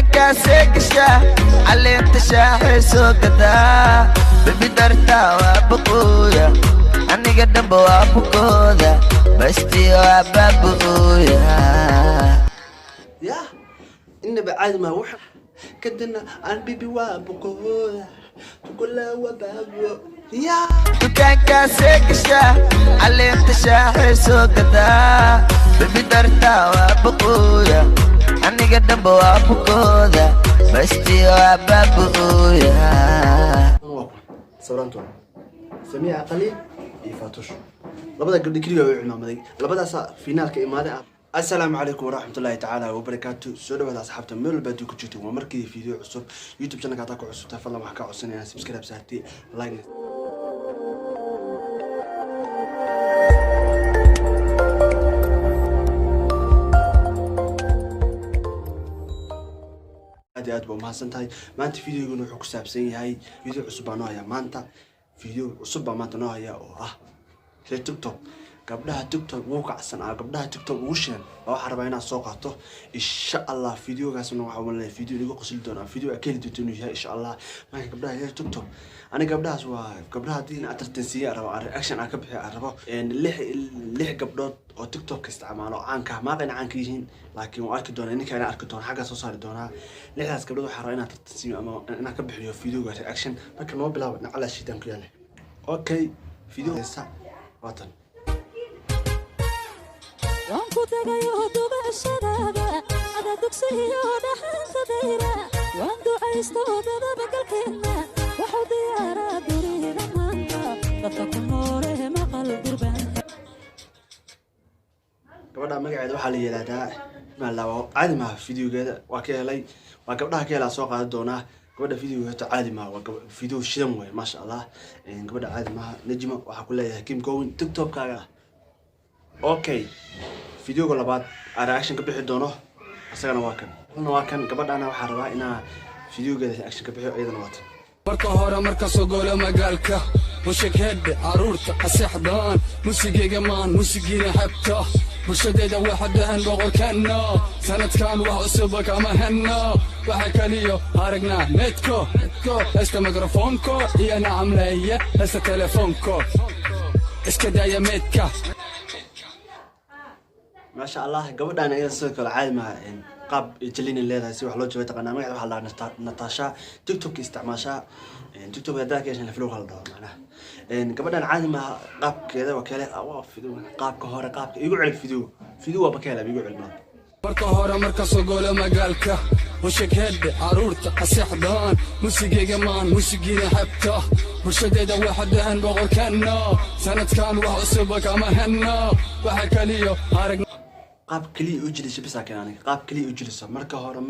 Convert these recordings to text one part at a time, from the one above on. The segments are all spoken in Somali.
Dukaankaasee gashaa, caleenta shaaxay soo gadaa. Baby, dartaa waa boqooya, aniga dhanba waa bukooda, bastiyo waa baabu'ooya. Ya, inaba caadi maa. Waxa kadina aan bibi waa bukooda tukula waa baabo ya. Dukaankaasee gashaa, caleenta shaaxay soo gadaa. Baby, dartaa waa boqooya, aniga dhanba waa bukooda, bastiyo waa baabu'ooya. Waa kuwan sawiraantoona, Samiica Qaliil iyo Faatush, labada gabdhi keliga way cimaamaday, labadaasaa finaalka imaaday. Assalaamu calaykum waraxmatullaahi tacaala wabarakaatu. Soo dhawaada asxaabta meel walba haddii ku jirto. Waa markii video cusub YouTube channelka hadaa ku cusubtahay, fadlan waxaa kaa codsanaya subscribe saartay, like. Aad iyo aad baa umahadsan tahay. Maanta videoguna wuxuu ku saabsan yahay video cusub baa noo hayaa maanta. Video cusub baa maanta noo hayaa oo ah reer TikTok, gabdhaha TikTok ugu kacsan ah, gabdhaha TikTok ugu shidan baa waxaa rabaa inaad soo qaato, insha Allah. Videogaasna waxaa malinaya video inaga qosli doona, video aad ka heli doonto inuu yahay, insha Allah. Marka gabdhaha reer TikTok, aniga gabdhahaas waa gabdhaha haddii aan tartansiiye aan rabo, aan reaction aan ka bixiyo aan rabo. Lix gabdhood oo TikTok isticmaalo caanka ah, maaqayna caanka yihiin, laakiin waan arki doonaa ninka inaan arki doona xaggaa soo saari doonaa. Lixdaas gabdhood waxaa rabaa inaan tartansiiyo ama inaan ka bixiyo videoga reaction. Marka noo bilaabo nacalaa shiitaan ku yaale. Okay, video heesa waatan. Waan ku tagayo dubashadaada, ada dugsiyo dhaxanta dayra. Waan ducaysto dadabagalkeenna, waxu diyaaraa dunida maanta dadka ku noole maqal durbaanka. Gabadha magaceeda waxaa la yihahdaa Malaawo. Caadi maaha videogeeda, waa ka helay, waa gabdhaha ka helaa soo qaadan doonaa. Gabadha videogeeda caadi maaha, waa video shidan waay, maasha Allah. Gabadha caadi maaha. Najma, waxaa ku leeyahay keep going TikTokkaaga. Okay, videoga labaad aan reaction ka bixi doono isagana waa kan. Kalna waa kan. Gabadhana waxaa rabaa inaa videogeeda reaction ka bixiyo, iyadana waa tan. Marka hore marka soo golo magaalka, mushig hedhe caruurta haseexdaan, musigeyga maan musigiina xebta bulshadeeda waxa dhahan boqorkeenno. Sanadkan wax cusuba kama henno, waxa kaliyo aragnaa meedko heesta mikrofoonko iyo nacamleeye heesta telefoonko iska daaya meedka. Maasha Allah, gabadhaan iyada sidoo kale caadi maaha. Qaab jalina leedahay, si wax loo jooga taqaanaa. Magaceeda waxaa la dhahaa Natasha, TikTok isticmaashaa. TikTok haddaa ka heshan flow la dhaho macnaha. Gabadhaan caadi maaha qaabkeeda, waa kale waa video. Qaabka hore, qaabka igu celi video, video waaba ka helaa, igu celi maanta. Marka hore marka soo golo magaalka, mushig hedhe caruurta haseexdaan, musigeyga maan musigiina xebta bulshadeeda waxa dhahan boqorkeenno. Sanadkan wax cusuba kama henno, waxa kaliyo arag. Qaab keliya u jilisa bisa keen aniga, qaab keliya u jilisa. Marka hore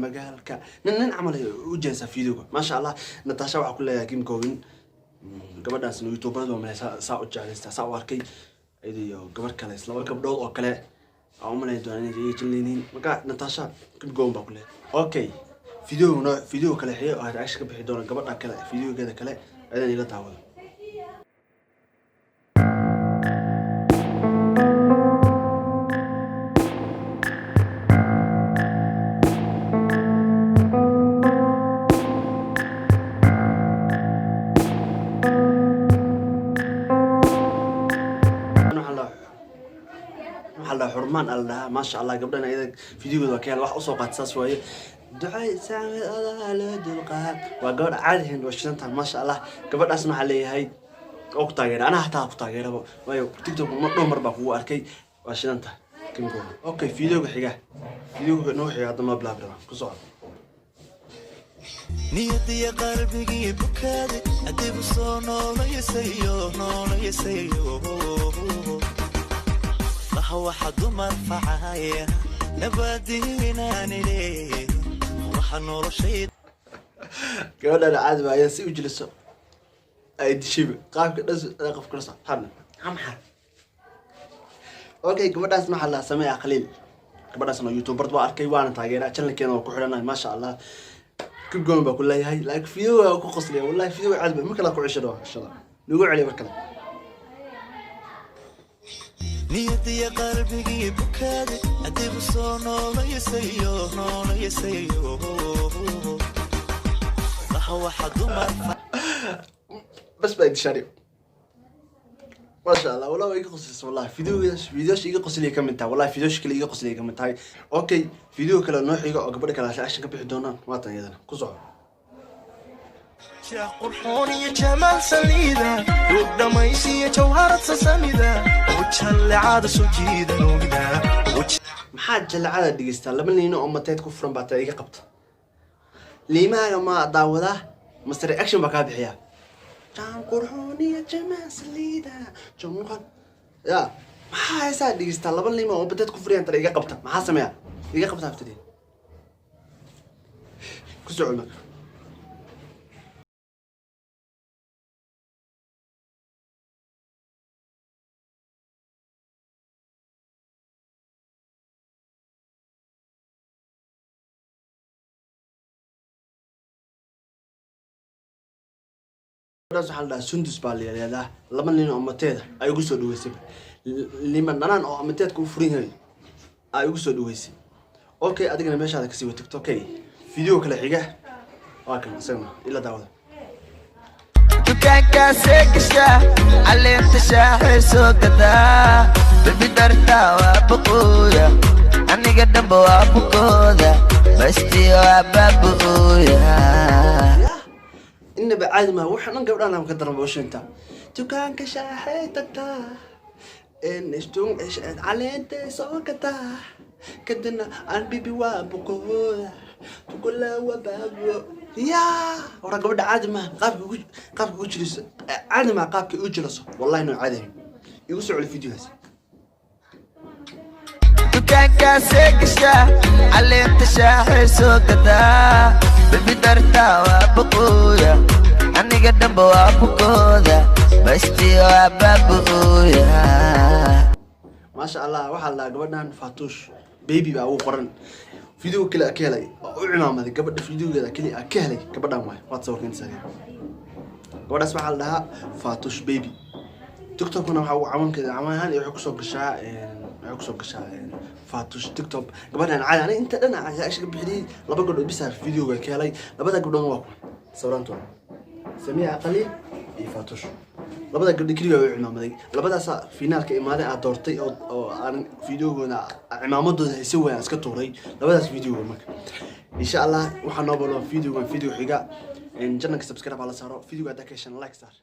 magaalka nin camal ay u jilisa videoga, maasha Allah. Natasha waxaa ku leeyahay keep going. Gabadhaasna youtuberada waa malay saa u jeclaysta, saa u arkay iyada iyo gabar kale, laba gabdhood oo kale aan u malay doonaa inay iga jillayniin. Marka Natasha, keep going baa ku leeyahay. Okay, video no video kale xiyo oo reaction ka bixi doona gabadha kale, videogeeda kale ayadan ila daawado. Waxaa la xurmaan ala dhahaa, maasha Allah. Gabdhana iyada videogooda waa ka hel, wax usoo qaata saas waaye. Ducay saamed adaa loo dulqaad, waa gabadh caadi ahayn, waa shidan tahay, maasha Allah. Gabadhaasna waxaa leeyahay oo ku taageera, anaa hataa ku taageeraba, waayo TikTok ma dhowr mar baa kugu arkay, waa shidan tahay. Kimkooda. Okay, videoga xiga, videoga noo xiga hadda noo bilaabi rabaa, ku socda. Niyadiya qalbigii bukaade adigu soo noolaysayo, noolaysayo. Laha waxa dumar facaya nabadiinaanile waxa noloshay. Gabadhaan caadi baa ayaa si u jiliso ay dishiba qaabka dhas qofka dhasa hadna maxaa. Okay, gabadhaas waxaa la sameeyaa Khaliil. Gabadhaasna youtuber waa arkay, waana taageeraa, channelkeena waa ku xidhanahay, maasha Allah. Keep going baa ku leeyahay. Laakiin video waa ku qoslaya wallahi, video caadi ba. Mar kale ku ceshado, insha Allah nagu celiya mar kale. Niyadiya qalbigii bukaade adigu soo noolaysayo, noolaysayo. Waxa dumar Bas baa idishaari. Maasha Allah, wallah waa iga qoslaysa. Wallahi videoyaasha iga qosliyay ka mid tahay. Wallahi videoyaasha kale iga qosliyay ka mid tahay. Okay, video kale noo xiga oo gabadha kale reaction ka bixi doonaan waa tan iyadana. Ku soco. Jah qurxoon iyo jamaal saliida, duug dhammaysiyo jawharad sasamida oo jallecada soo jiidan ogida. Maxaa jalacada dhegeystaa? Laba liino oo mateed ku furan baa taa iga qabta. Liimahaaga ma daawadaa mase reaction baa kaa bixiyaa? Jaan qurxooniya jamaal saliida jawhar ya, maxaa heesaa dhegeystaa? Laba liimo oo mateed ku furayaan tara iga qabta. Maxaa sameeya? Iga qabta haftadii. Ku soco marka. Gabadhaas waxaa la dhahaa Sundus baa la yidhahdaa. Laba nin oo mateeda ay ugu soo dhaweysay, liman dhanaan oo mateedka u furan yahay ay ugu soo dhaweysay. Okay, adigana meeshaada kasii watagto. Okay, video kale xiga waa kan isagana, ila daawada. Dukaankaasee gashaa, caleenta shaaxay soo gadaa. Bebi dartaa waa boqooya, aniga dhanba waa bukooda, bastiyo waa baabu'ooya. Ya, inaba caadi maa. Waxa dhan gabdhahan aan ka daran booshinta. Dukaanka shaaxay tagtaa, caleenta soo gataa, kadibna aan bibi waa bukooda tukula waa baabo. Ya, hora gabadha caadi maa. Qaabka ugu jiriso caadi maa, qaabka u jiraso wallahi noo caadi ahayn. Igu soo celi videogaas. Dukaankaasee gashaa, caleenta shaaxay soo gadaa. Bebi dartaa waa boqooya, aniga dhanba waa bukooda, bastiyo waa baabu'ooya. Maasha Allah, waxaa la dhahaa gabadhan Fatuush Baby baa ugu qoran. Video kale ka helay oo u cimaamaday gabadha, videogeeda kaliya ka helay gabadhan waay. Waad sawirka inta saaraya. Gabadhaas waxaa la dhahaa Fatuush Baby. TikTokna waxaa ugu cawankeeda cawan ahaan iyo waxay kusoo gashaa Fatuush TikTok. Gabadhan caadi aniga inta dhan aan ka bixiyay laba gabdhood bisa videoga ka helay. Labada gabdhood waa kuwa sawirantooda, Samiica Qaliil iyo Fatuush. Labada gabdho keliya way cimaamaday. Labadaasa finaalka imaaday aad doortay oo aan videogooda cimaamadooda hayse waaya iska tuuray labadaas videoga. Marka insha Allah waxaa noo balon videogan video xiga. Channelka subscribe ha la saaro. Videoga haddaa ka heshan like saar.